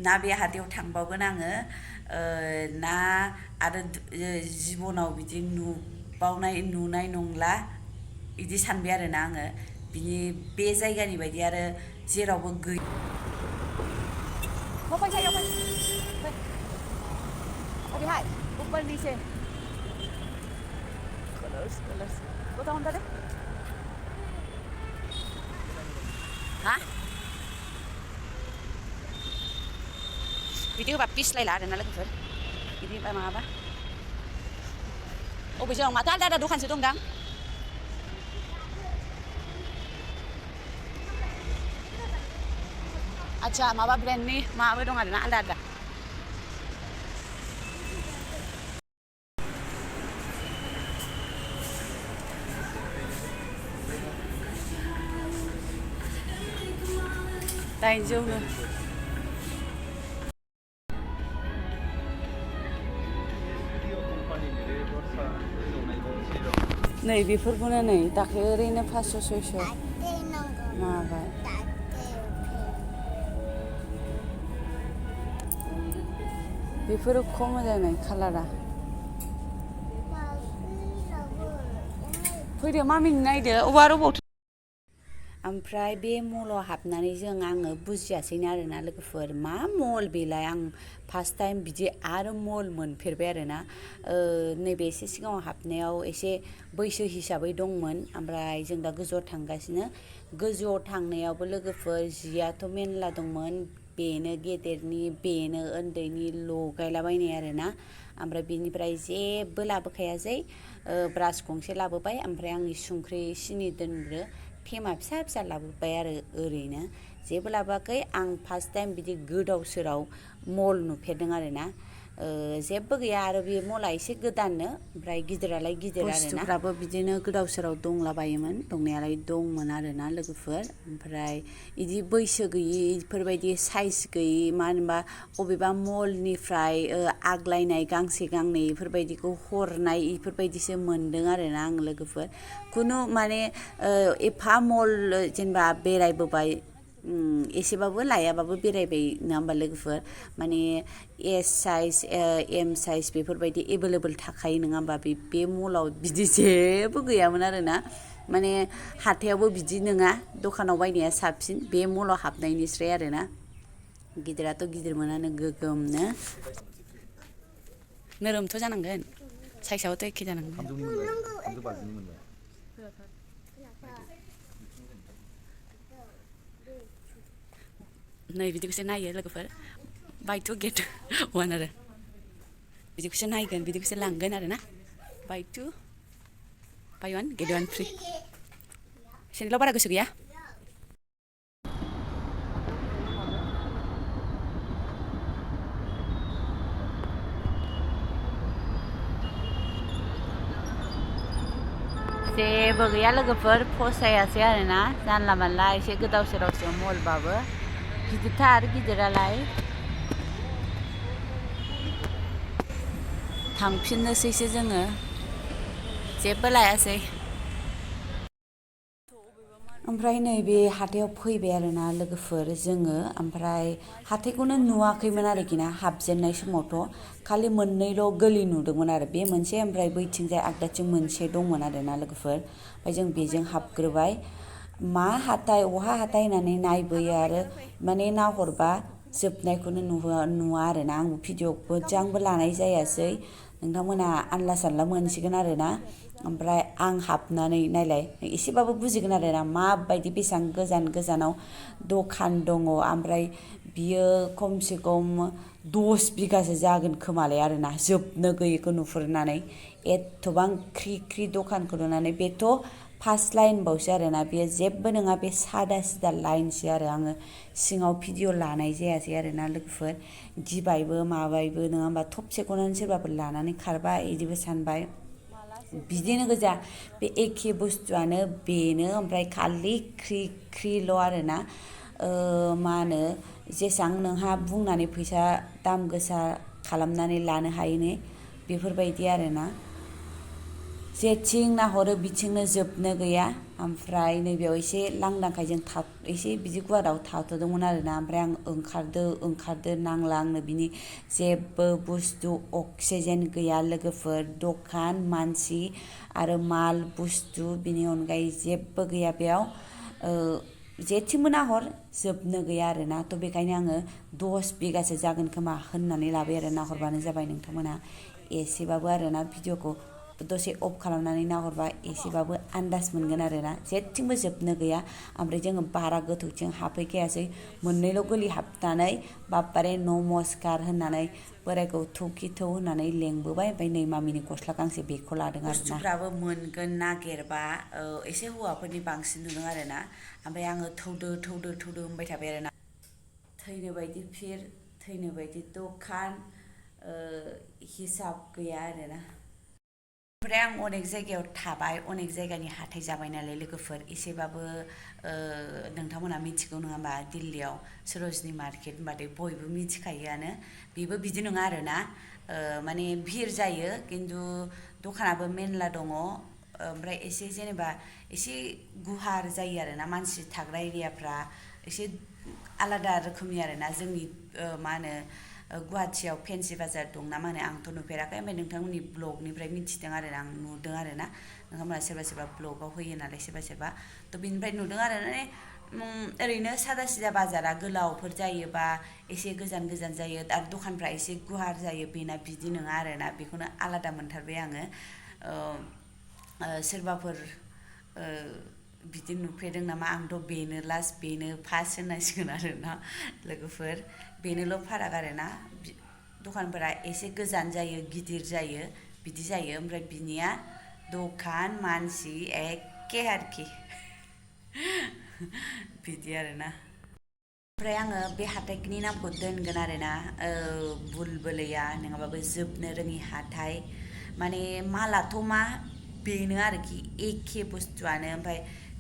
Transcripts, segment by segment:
ना बे हाथायाव थांबावगोन आङो ना आरो जिबनाव बिदि नुनाय नंला बिदि सानबाय आरोना आङो बिनि बे जायगानि बायदि आरो जेरावबो गैया बिदि होबा पिसलायला आरोना लोगोफोर बिदि माबाबा अबेजों माथो आलदा आलदा दखानसो दंदां आच्छा माबा ब्रेन्डनि माबाबो दं आरोना आलदा आलदा दाइनजौनो नै बेफोरखौनो नै दाख्लै ओरैनो 500-600 माबाय बेफोरो खम मोजां नै कालारा फैदो मामिनो नायदो अबावथो ओमफ्राय बे मलाव हाबनानै आङो बुजियासैनो आरोना लोगोफोर मा मल बेलाय आं फार्स्ट टाइम बिदि आरो मल मोनफेरबाय आरोना नैबे एसे सिगाङाव हाबनायाव एसे बैसो हिसाबै दंमोन ओमफ्राय जों दा गोजौआव थांगासिनो गोजौआव थांनायावबो लोगोफोर जियाथ' मेरला दंमोन बेनो गेदेरनि बेनो उन्दैनि लगायलाबायनाय आरोना ओमफ्राय बिनिफ्राय जेबो लाबोखायासै ब्रास गंसे लाबोबाय ओमफ्राय आंनि संख्रि सिनि दोनग्रो थेमा फिसा फिसा लाबोबाय आरो ओरैनो जेबो लाबोआखै आं फार्स्ट टाइम बिदि गोदाव सोराव मल नुफेरदों आरोना जेबो गैया आरो बे मला एसे गोदाननो ओमफ्राय गिदिरालाय गिदिर आरोना बुस्थुफ्राबो बिदिनो गोदाव सोराव दंलाबायोमोन दंनायालाय दंमोन आरोना लोगोफोर ओमफ्राय इदि बैसो गैयि इफोरबायदि साइज गैयि मा होनबा अबेबा मलनिफ्राय आग्लायनाय गांसे गांनै इफोरबायदिखौ हरनाय इफोरबायदिसो मोनदों आरोना आं लोगोफोर खुनु माने एफा मल जेनेबा बेरायबोबाय एसेबाबो लायाबाबो बेरायबाय नङा होमबा लोगोफोर माने एस साइज एम साइज बेफोरबायदि एभेलेबल थाखायो नङा होमबा बे मलाव बिदि जेबो गैयामोन आरोना माने हाथायावबो बिदि नङा दखानाव बायनाया साबसिन बे मलाव हाबनायनिस्राय आरोना गिदिराथ' गिदिरमोनानो गोगोमनो नोरोमथ' जानांगोन साइजआबोथ' एखे जानांगोन नै बिदिखौसो नायो लोगोफोर बाय टु गेट वान आरो बिदिखौसो नायगोन बिदिखौसो लांगोन आरोना बाय टु बाय वान गेट वान फ्रि सेन्देलाव बारा गोसो गैया जेबो गैया लोगोफोर फसायासै आरोना जानला मानला एसे गोदाव सोरावसो मलबाबो गिदिरथार गिदिरालाय थांफिननोसैसो जोङो जेबो लायासै ओमफ्राय नैबे हाथायाव फैबाय आरोना लोगोफोर जोङो ओमफ्राय हाथायखौनो नुवाखैमोन आरोखि ना हाबजेननाय समावथ' खालि मोननैल' गलि नुदोंमोन आरो बे मोनसे ओमफ्राय बैथिंजाय आगदाथिं मोनसे दंमोन आरोना लोगोफोर ओमफ्राय जों बेजों हाबग्रोबाय मा हाथाय अहा हाथाय होननानै नायबोयो आरो माने नाहरबा जोबनायखौनो नुवा आरोना आंबो भिडिअ मोजांबो लानाय जायासै नोंथांमोना आनला सानला मोनसिगोन आरोना ओमफ्राय आं हाबनानै नायलाय एसेबाबो बुजिगोन आरोना माबायदि बेसेबां गोजान गोजानाव दखान दङ ओमफ्राय बियो खमसे खम 10 बिगासो जागोन खोमालाय आरोना जोबनो गैयैखौ नुहुरनानै एथबां ख्रि ख्रि दखानखौ नुनानै बेथ' फार्स्ट लाइन बावसो आरोना बेयो जेबो नङा बे सादा सिदा लाइनसो आरो आङो सिङाव भिडिअ लानाय जायासै आरोना लोगोफोर गिबायबो माबायबो नङा होमबा थबसेखौनो सोरबाफोर लानानै खारबाय बिदिबो सानबाय बिदिनो गोजा बे एखे बुस्थुआनो बेनो ओमफ्राय खालि ख्रि ख्रिल' आरोना मा होनो जेसां नोंहा बुंनानै फैसा दाम गोसा खालामनानै लानो हायो ने बेफोरबायदि आरोना जेथिं नाहरो बिथिंनो जोबनो गैया। ओमफ्राय नैबेयाव एसे लांदांखाय जों एसे बिदि गुवाराव थाथ'दोंमोन आरोना। ओमफ्राय आं ओंखारदो नांला आंनो बिनि जेबो बुस्थु अक्सिजेन गैया लोगोफोर। दखान मानसि आरो माल बुस्थु बिनि अनगायै जेबो गैया बेयाव। जेथिंबो नाहर जोबनो गैया आरोना। थ' बेखायनो आङो 10 बिगासो जागोन खोमा होननानै लाबाय आरो। नाहरबानो जाबाय नोंथांमोना एसेबाबो आरोना। भिडिअखौ दसे अफ खालामनानै नाहरबा एसेबाबो आन्दाज मोनगोन आरोना। जेथिंबो जोबनो गैया। ओमफ्राय जोङो बारा गोथौथिं हाबहैखायासै। मोननैल' गलि हाबनानै बाब्बारे नमस्कार होननानै बोरायखौ थौ खि थौ होननानै लेंबोबाय। ओमफ्राय नै मामिनि गस्ला गांसे बेखौ लादों आरोना। बुस्थुफ्राबो मोनगोन नागिरबा एसे हौवाफोरनि बांसिन नुदों आरोना। ओमफ्राय आङो थौदो होनबाय थाबाय आरोना। थैनो बायदि थैनो बायदि दखान हिसाब गैया आरोना। ओमफ्राय आं अनेक जायगायाव थाबाय, अनेक जायगानि हाथाय जाबाय नालाय लोगोफोर। एसेबाबो नोंथांमोना मिथिगौ नङा होमबा, दिल्लीयाव सरोजनी मार्केट होनबाथाय बयबो मिथिखायोआनो। बेबो बिदि नङा आरोना। माने भिर जायो खिन्थु दखानाबो मेरला दङ। ओमफ्राय एसे जेनेबा एसे गुवार जायो आरोना। मानसि थाग्रा एरियाफ्रा एसे आलादा रोखोमनि आरोना। जोंनि मा होनो गुवाहाटियाव फेन्सि बाजार दं ना मा होनो, आंथ' नुफेराखै। ओमफ्राय नोंथांमोननि ब्लगनिफ्राय मिथिदों आरो आं नुदों आरोना। नोंथांमोना सोरबा ब्लगाव होयो नालाय सोरबा थ' बिनिफ्राय नुदों आरो ओरैनो सादा सिदा बाजारा गोलावफोर जायोबा एसे गोजान जायो आरो दखानफ्रा एसे गुवार जायो। बेना बिदि नङा आरोना। बेखौनो आलादा मोनथारबाय आङो। सोरबाफोर बिदि नुफेरदों नामा? आंथ' बेनो लास्ट बेनो फार्स्ट होननांसिगोन आरोना लोगोफोर। बेनोल' फाराग आरोना। दखानफोरा एसे गोजान जायो, गिदिर जायो, बिदि जायो। ओमफ्राय बिनिया दखान मानसि एखे आरोखि बिदि आरोना। ओमफ्राय आङो बे हाथाइनि नामखौ दोनगोन आरोना, बुलबुलैया नङाबाबो जोबनो रोङि हाथाइ। माने मालाथ' मा बेनो आरोखि एखे बुस्थुआनो। ओमफ्राय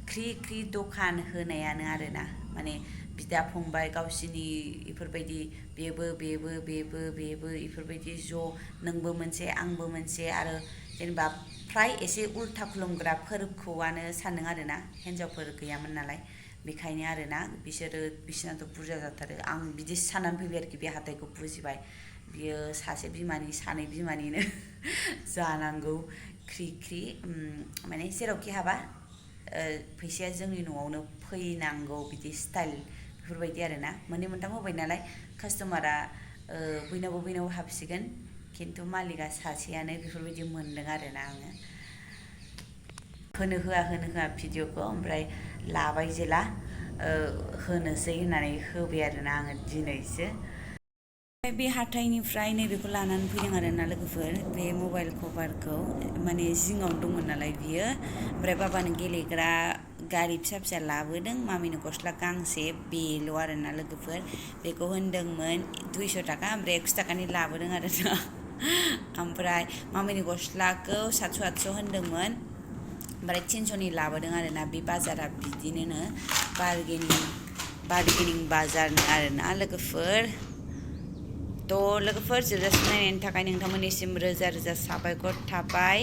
ख्रि दखान होनायानो आरोना। माने बिदा फंबाय गावसिनि इफोरबायदि बेबो इफोरबायदि ज' नोंबो मोनसे आंबो मोनसे। आरो जेनेबा फ्राय एसे उल्था खुलुमग्राफोरखौआनो सानदों आरोना। हिन्जावफोर गैयामोन नालाय बेखायनो आरोना। बिसोरनाथ' बुरजा जाथारो। आं बिदि साननानै फैबाय आरोखि बे हाथाइखौ बुजिबाय। बियो सासे बिमानि सानै बिमानिनो जानांगौ। ख्रि माने जेरावखि हाबा फैसाया जोंनि न'आवनो फैनांगौ बिदि स्टाइल बेफोरबायदि आरोना। मोननै मोनथाम होबाय नालाय कास्टमारा बयनावबो हाबसिगोन खिन्थु मालिकआ सासेयानो बेफोरबायदि मोनदों आरोना आङो। होनो होआ भिडिअखौ। ओमफ्राय लाबाय जेला होनोसै होननानै होबाय आरोना आङो दिनैसो। ओमफ्राय बे हाथाइनिफ्राय नैबेखौ लानानै फैदों आरोना लोगोफोर। बे मबाइल कभारखौ माने जिङाव दंमोन नालाय बियो। ओमफ्राय बाबानो गेलेग्रा गारि फिसा लाबोदों। मामिनो गस्ला गांसे बेल' आरोना लोगोफोर। बेखौ होनदोंमोन 200 थाखा, ओमफ्राय 100 थाखानि लाबोदों आरोना। ओमफ्राय मामिनि गस्लाखौ 700 होनदोंमोन, ओमफ्राय 300नि लाबोदों आरोना। बे बाजारा बिदिनो बार्गेनिं बाजारनो आरोना लोगोफोर। थ' लोगोफोर जोबजासिम नायनायनि थाखाय नोंथांमोननिसिम रोजा साबायखर थाबाय।